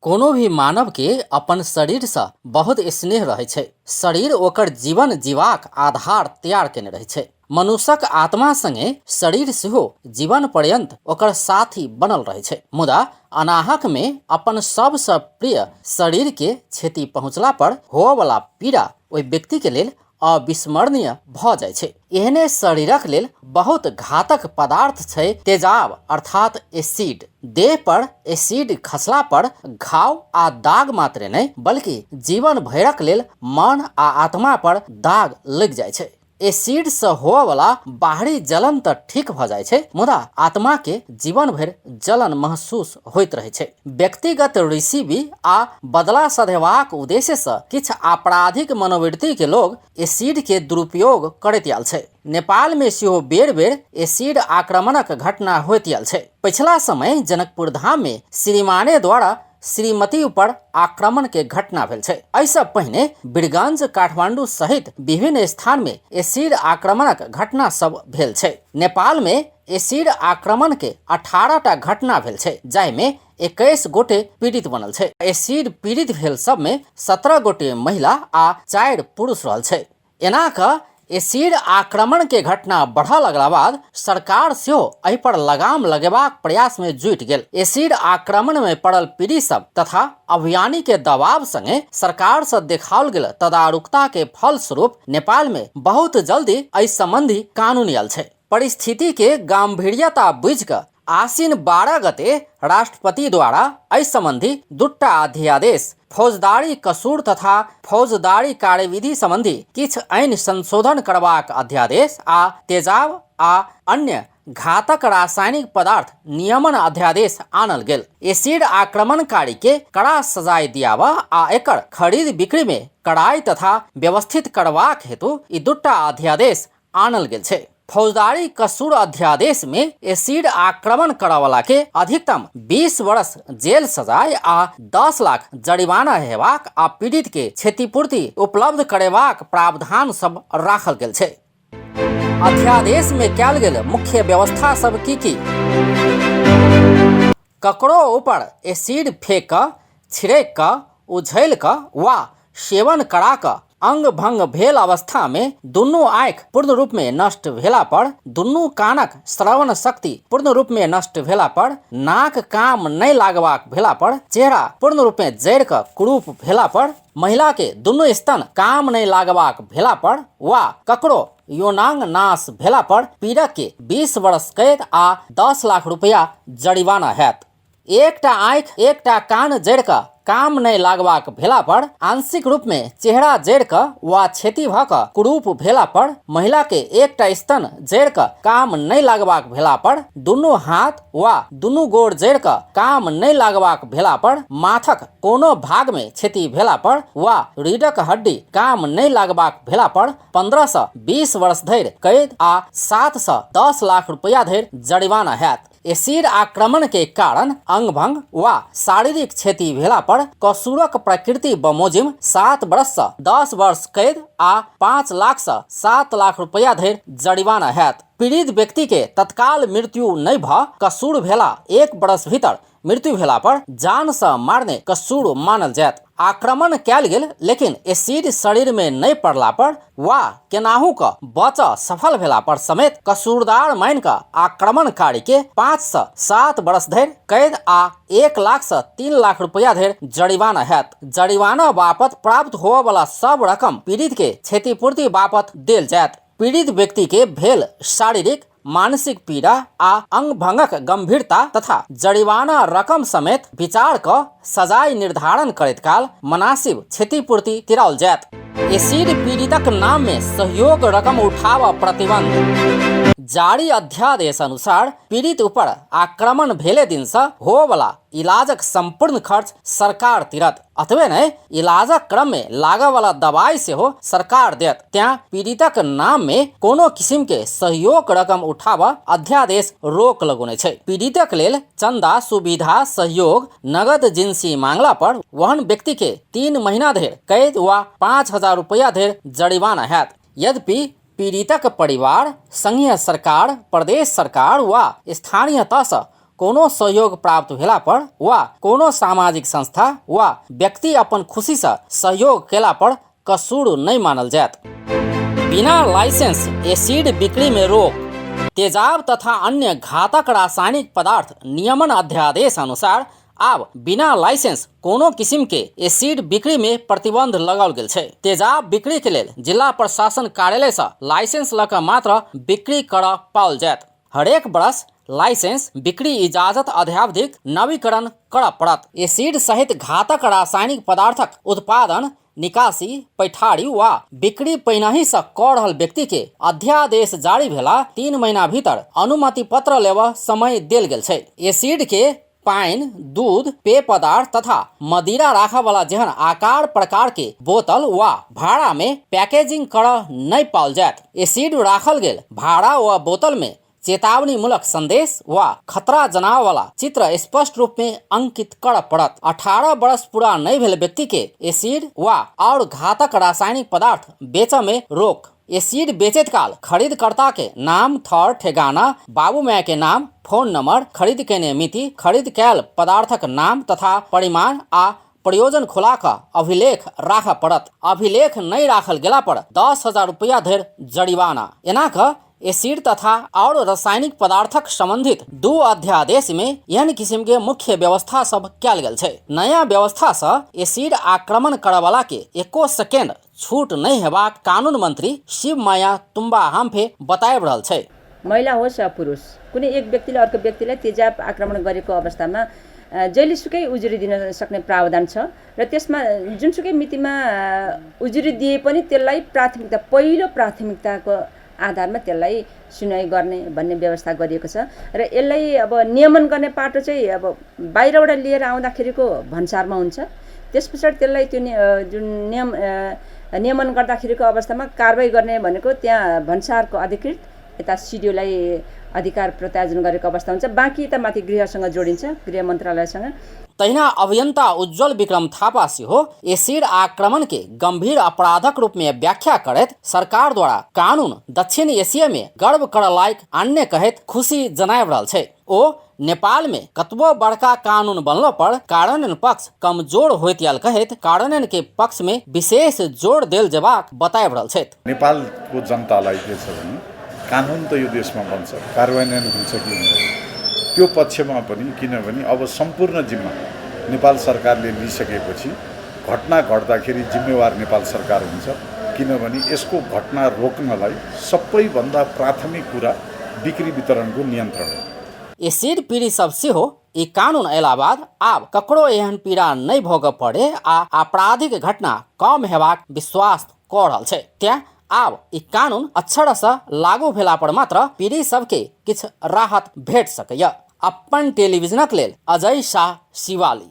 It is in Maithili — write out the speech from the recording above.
कोनो भी मानव के अपन शरीर सँ बहुत स्नेह रहै छै। शरीर ओकर जीवन जीवाक आधार तैयार केने रहै छै। मनुष्यक आत्मा संगे शरीर सेहो जीवन पर्यंत ओकर साथी बनल रहै छै। मुदा अनाहक में अपन सबसँ प्रिय शरीर के क्षति पहुँचला पर होअ वाला पीड़ा ओहि व्यक्ति के लेल अविस्मरणीय भऽ जाइ छै। एहने शरीरक लेल बहुत घातक पदार्थ छै तेजाब अर्थात एसिड। देह पर एसिड खसला पर घाव आ दाग मात्रे नहि बल्कि जीवन भरिक लेल मन आ आत्मा पर दाग लगि जाइ छै। एसिड सँ होअ बाहरी जलन तऽ ठीक भऽ जाइ छै मुदा आत्मा के जीवन भरि जलन महसूस होइत रहै छै। व्यक्तिगत रिसीवी आ बदला सधेबाक उद्देश्य सँ किछु आपराधिक मनोवृत्ति के लोग एसिड के दुरुपयोग करैत आयल छै। नेपाल मे सेहो बेर बेर एसिड आक्रमणक घटना होइत आयल छै। पछिला समय जनकपुर धाम मे श्रीमाने द्वारा श्रीमती ऊपर आक्रमण के घटना भेल छै। एहिसँ पहिने बीरगंज, काठमांडू सहित विभिन्न स्थान मे एसिड आक्रमणक घटना सब भेल छै। नेपाल मे एसिड आक्रमण के 18 टा घटना भेल छै, जाहि मे 21 गोटे पीड़ित बनल छै। एसिड पीड़ित भेल सब मे 17 गोटे महिला आ 4 पुरुष रहल छै। एना क एसिड आक्रमण के घटना बढ़ऽ लगला बाद सरकार सेहो एहि पर लगाम लगेबाक प्रयास में जुटि गेल। एसिड आक्रमण में पड़ल पीड़ित सब तथा अभियानी के दबाव संगे सरकार से देखाओल गेल तदारुकता के फलस्वरूप नेपाल में बहुत जल्दी एहि संबंधी कानून आयल छै। परिस्थिति के गांभीर्यता बुझि कऽ आसिन 12 गते राष्ट्रपति द्वारा एहि संबंधी दूटा अध्यादेश फौजदारी कसूर तथा फौजदारी कार्यविधि संबंधी किछु ऐन संशोधन करबाक अध्यादेश आ तेजाब आ अन्य घातक रासायनिक पदार्थ नियमन अध्यादेश आनल गेल। एसिड आक्रमणकारी के कड़ा सजाय दियाबऽ आ एकर खरीद बिक्री में कड़ाई तथा व्यवस्थित करबाक हेतु ई दूटा अध्यादेश आनल गेल छै। फौजदारी कसूर अध्यादेश में एसिड आक्रमण करऽवला के अधिकतम 20 वर्ष जेल सजाय आ 10 लाख जरिमाना हेबाक आ पीड़ित के क्षतिपूर्ति उपलब्ध करेबाक प्रावधान सब राखल गेल छै। अध्यादेश में कयल गेल मुख्य व्यवस्था सब की की? ककरो ऊपर एसिड फेंक कऽ, छिड़क कऽ, उझैल कऽ वा सेवन करा कऽ अंग भंग भेल अवस्था में दुनू आँखि पूर्ण रूप में नष्ट भेला पर, दुनू कानक श्रवण शक्ति पूर्ण रूप में नष्ट भेला पर, नाक काम नहि लागबाक भेला पर, चेहरा पूर्ण रूप में जरि कऽ कुरूप भेला पर, महिला के दुनू स्तन काम नहि लागबाक भेला पर वा ककरो यौनांग नाश भेला पर पीड़क के 20 वर्ष कैद आ 10 लाख रुपया जरिमाना हैत। एकटा आँखि, एकटा कान जरि कऽ काम नहि लागबाक भेला पर, आंशिक रूप में चेहरा जरि कऽ वा क्षति भऽ कऽ कुरूप भेला पर, महिला के एकटा स्तन जरि कऽ काम नहि लागबाक भेला पर, दुनू हाथ वा दुनू गोड़ जरि कऽ काम नहि लागबाक भेला पर, माथक कोनो भाग में क्षति भेला पर वा रीढ़क हड्डी काम नहि लागबाक भेला पर 15 सँ 20 वर्ष धरि कैद आ 7 सँ 10 लाख रुपया धरि जरिमाना हैत। एसिड आक्रमण के कारण अंगभंग वा शारीरिक क्षति भेला पर कसूरक प्रकृति बमोजिम 7 वर्ष सँ 10 वर्ष कैद आ 5 लाख सँ 7 लाख रुपया धरि जरिमाना हैत। पीड़ित व्यक्ति के तत्काल मृत्यु नहि भऽ कसूर भेला 1 वर्ष भीतर मृत्यु भेला पर जान सँ मारने कसूर मानल जायत। आक्रमण कयल गेल लेकिन एसिड शरीर में नहि पड़ला पर वा केनाहू क बच सफल भेला पर समेत कसूरदार मानि क आक्रमणकारी के 5 सँ 7 वर्ष धरि कैद आ 1 लाख सँ 3 लाख रुपया धरि जरिमाना हैत। जरिमाना बापत प्राप्त होअ वाला सब रकम पीड़ित के क्षतिपूर्ति बापत देल जायत। पीड़ित व्यक्ति के भेल शारीरिक, मानसिक पीड़ा आ अंगभंगक गंभीरता तथा जरिमाना रकम समेत विचार क सजाय निर्धारण करैत काल मनासिब क्षतिपूर्ति तिराओल जायत। एसिड पीड़ितक नाम में सहयोग रकम उठाव प्रतिबंध। जारी अध्यादेश अनुसार पीड़ित ऊपर आक्रमण भेले दिन सँ होअवला इलाजक संपूर्ण खर्च सरकार तिरत। अतबे नहि, इलाजक क्रम में लागऽ वाला दवाई सेहो सरकार देत। तें पीड़ितक नाम में कोनो किसिम के सहयोग रकम उठाबऽ अध्यादेश रोक लगौने छै। पीड़ितक लेल चंदा, सुविधा, सहयोग, नगद जिनसी मांगला पर ओहन व्यक्ति के 3 महीना धरि कैद वा 5000 रुपया धरि जरिमाना हैत। यद्यपि पीड़ितक परिवार संघीय सरकार, प्रदेश सरकार वा स्थानीय तह सँ कोनो सहयोग प्राप्त भेला पर वा कोनो सामाजिक संस्था वा व्यक्ति अपन खुशीसँ सहयोग केला पर कसूर नहि मानल जायत। बिना लाइसेंस एसिड बिक्री में रोक। तेजाब तथा अन्य घातक रासायनिक पदार्थ नियमन अध्यादेश अनुसार आब बिना लाइसेंस कोनो किसिम के एसिड बिक्री में प्रतिबंध लगाओल गेल छै। तेजाब बिक्री के लेल जिला प्रशासन कार्यालय से लाइसेंस लऽ कऽ मात्र बिक्री करऽ पाओल जायत। हरेक बरस लाइसेंस बिक्री इजाजत अध्यावधिक नवीकरण करऽ पड़त। एसिड सहित घातक रासायनिक पदार्थक उत्पादन, निकासी, पैठारी वा बिक्री पहिनहिसँ कऽ रहल व्यक्तिके अध्यादेश जारी भेला 3 महीना भीतर अनुमति पत्र लेबऽ समय देल गेल छै। एसिडके पानि, दूध, पेय पदार्थ तथा मदिरा राखऽवला जेहन आकार प्रकारके बोतल वा भाँडामे पैकेजिंग करऽ नहि पाओल जायत। एसिड राखल गेल भाँडा वा बोतलमे चेतावनीमूलक संदेश वा खतरा जनावला चित्र स्पष्ट रूपमे अंकित करऽ पड़त। 18 वर्ष पूरा नहि भेल व्यक्तिके एसिड वा आओर घातक रासायनिक पदार्थ बेचऽमे रोक। एसिड बेचैत काल खरीदकर्ता के नाम, थर, ठेगाना, बाबू माय के नाम, फोन नंबर, खरीद केने मिति, खरीद कयल पदार्थक नाम तथा परिमाण आ प्रयोजन खोला कऽ अभिलेख राखऽ पड़त। अभिलेख नहि राखल गेला पर 10,000 रुपया धरि जरिमाना। एना कऽ एसिड तथा आओर रासायनिक पदार्थक सम्बन्धित 2 अध्यादेश मे एहन किसिम के मुख्य व्यवस्था सब कयल गेल छै। नया व्यवस्था सँ एसिड आक्रमण करऽवला के एको सेकेंड छूट नहि हेबाक कानून मंत्री शिव माया तुम्बा हाम्फे बताबि रहल छै। महिला होस् वा पुरुष, कुनै एक व्यक्तिले अर्को व्यक्तिलाई तेजाब आक्रमण गरेको अवस्थामा जहिलेसुकै उजुरी दिन सक्ने प्रावधान छ र त्यसमा जुनसुकै मितिमा उजुरी दिए पनि त्यसलाई प्राथमिकता, पहिलो प्राथमिकताको आधारमा त्यसलाई सुनवाई गर्ने भन्ने व्यवस्था गरिएको छ। र यसलाई अब नियमन गर्ने पाटो चाहिँ अब बाहिरबाट लिएर आउँदाखेरिको भन्सारमा हुन्छ। त्यस पछाडि त्यसलाई त्यो जुन नियमन गर्दाखेरिको अवस्थामा कारवाही गर्ने भनेको त्यहाँ भन्सारको अधिकृत यता सिडिओलाई अधिकार प्रत्यार्जन गरेको अवस्था हुन्छ। बाँकी त माथि गृहसँग जोडिन्छ, गृह मन्त्रालयसँग। तहिना अभियंता उज्जवल विक्रम थापा सेहो एसिड आक्रमण के गंभीर अपराधक रूप में व्याख्या करैत सरकार द्वारा कानून दक्षिण एशिया में गर्व करऽ लायक अन्य कहैत खुशी जनाबि रहल छै। ओ नेपाल में कतबो बड़का कानून बनलो पर कार्यान्वयन पक्ष कमजोर होइत आयल कहैत कार्यान्वयन के पक्ष में विशेष जोर देल जेबाक बताबि रहल छथि। नेपालको जनतालाई के छ भने कानुन त यो देशमा बन्छ, कार्यान्वयन हुन्छ कि हुँदैन त्यो पक्षमा पनि, किनभने अब सम्पूर्ण जिम्मा नेपाल सरकारले लिइसकेपछि घटना घट्दाखेरि जिम्मेवार नेपाल सरकार हुन्छ, किनभने यसको घटना रोक्नलाई सबैभन्दा प्राथमिक कुरा बिक्री वितरणको नियन्त्रण हो। एसिड पीड़ित सब सेहो ई कानून अयला बाद आब ककरो एहन पीड़ा नहि भोगऽ पड़े आ आपराधिक घटना कम हेबाक विश्वास कऽ रहल छै। तें आब ई कानून अक्षरशः लागू भेला पर मात्र पीड़ित सबके किछु राहत भेट सकैए। अपन टेलीविजनक लेल अजय शाह, शिवाली।